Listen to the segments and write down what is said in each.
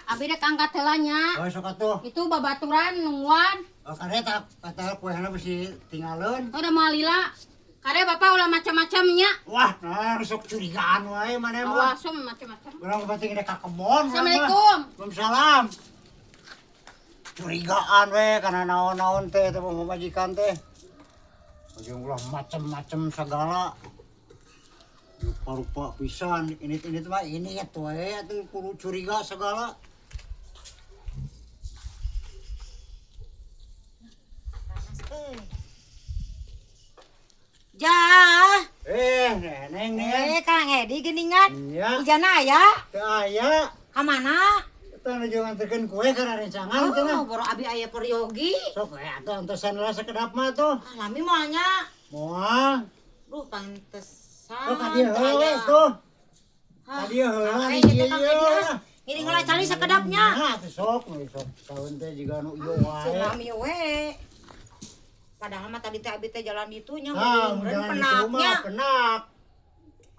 Abi rek angkat heula nya. Oh, sok atuh. Itu babaturan nungguan. Oh, kade tak kata kuehna bisi tinggalin. Oh, udah moal lila. Kade bapak ulah macam-macam nya. Wah, nah sok curigaan wae maneh mah. Awas macam-macam. Urang penting rek ka kebon. Assalamualaikum. Waalaikumsalam. Curigaan we kana naon-naon teh teh pamajikan teh. Jeung ulah macem-macem segala. Rupa-rupa pisan ini mah ini atuh we atuh kudu curiga segala. Jah. Neneng nih. Kang Edi geuningan. Iya. Ijana aya? Teu aya. Ka mana? Eta nuju nganterkeun kue kana rencangan cenah. Oh, boro abi aya peryogi. Sok we atuh antosan heula sekedap mah tuh. Ah, lami moal nya. Moal. Duh, pantesan. Sok ka dieu heula we tuh. Ka dieu heula ieu. Ngiring heula cali sekedapnya. Nah, atuh sok we sok saeun teh jiga nu ieu wae. Lami we. Padahal mah tadi teh abi teh jalan ditu nya, penaknya. Penak.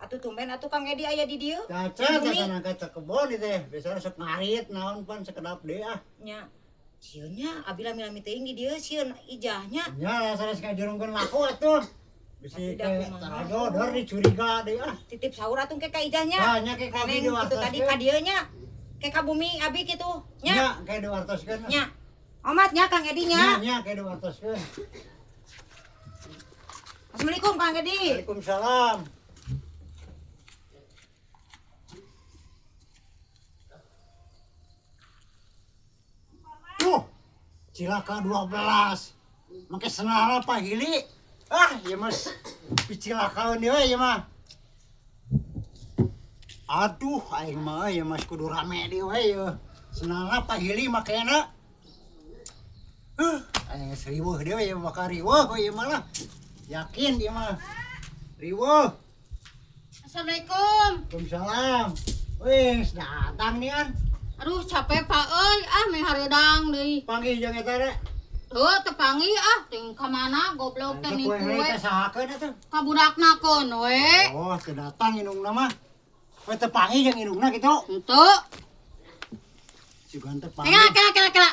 Atuh tumben atuh Kang Edi aya di dieu. Caca caca angkat ke kebon ieu teh. Biasana sok ngarit naon pan sekedap deui ah. Nya. Sieun nya abi lami-lami teuing di dieu sieun ijahnya. Nya sanes ngajurungkeun laku atuh. Bisi ke tarajodor dicuriga deui ah. Titip sahur atuh ke ka ijahnya. Tah nya ke ka abi kitu tadi ka dieu nya. Ke ka bumi abi kitu nya. Nya ke diwartoskeun. Nya. Omat nya Kang Edi nya. Nya ke diwartoskeun. Assalamualaikum Kang Edi. Waalaikumsalam. Tuh, cilaka 12. Make senara pahili. Ah, ieu mah picilakaeun deui ieu mah. Aduh, aing mah ieu mah kudu rame deui we ieu. Senara pahili makena. Aing geus riweuh deui ieu bakal riweuh we ieu mah lah. Yakin dia mah. Riweuh. Assalamualaikum. Waalaikumsalam. Wih, datang nih an. Aduh, capek Pak euy. Ah, meh hareudang deui. Panggih jeung eta re. Tuh, teu panggih ah, ting ka mana goblok teh nipu we. Teh sahakeun atuh? Ka budakna keun we. Oh, teu datang indungna mah. We teu panggih jeung indungna kitu. Henteu. Sugan teu panggih. Kela kela kela.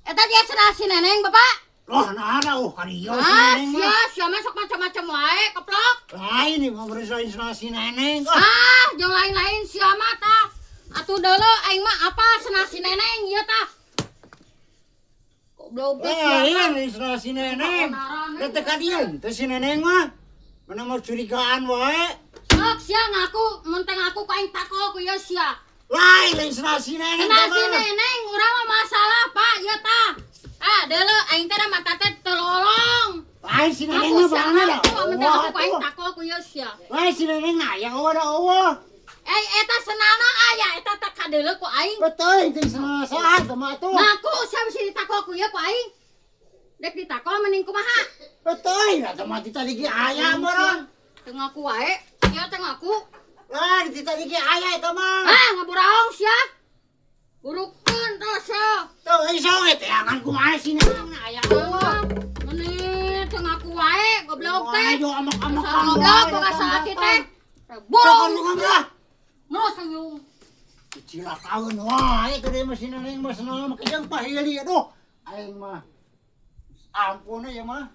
Eta dia cenah si Neneng, Bapak. Loh, nah ada ka dieu si Neneng mah. Ah, sia masuk macam-macam wae, keplok. Lain nih mau berusaha si Neneng. Ah, jeung lain-lain sia mah tah. Atuh deuleu aing mah apa cenah si Neneng ieu tah. Goblok teh sia. Lain cenah si Neneng. Teh teu ka dieu teh si Neneng mah. Mana mau curigaan wae. Sok sia ngaku, mun teh ngaku ku aing takol ku ieu sia. Lain lain cenah si Neneng. Cenah si Neneng urang mah masalah, Pak, ieu tah. Ah, deuleu aing teh da mata teh tololong. Lain si Neneng mah bangga da. Mun teh ngaku ku aing takol ku ieu sia. Lain si Neneng na aya eueuh da eueuh. Eh, eta senalna aya eta teh kadeuleu ku aing. Betul, teh senal saha teh mah atuh. Ngaku sia bisi ditakol ku ieu ku aing. Dek ditakol mending kumaha? Betul, eta mah ti tadi ge aya meureun. Teu ngaku wae, sia teh ngaku. Lah, ti tadi ge aya eta mah. Ah, ngaburaong sia. Burukeun teh sia. Tuh, iso we teh angan kumaha si Neneng na aya eueuh. Meni teu ngaku wae, goblok teh. Ayo amak-amak goblok boga salaki teh. Burung. Sok Mos hayung. Cilakaeun wae teh mah si Neneng mah senang make jeung pahili aduh. Aing mah ampun ieu mah.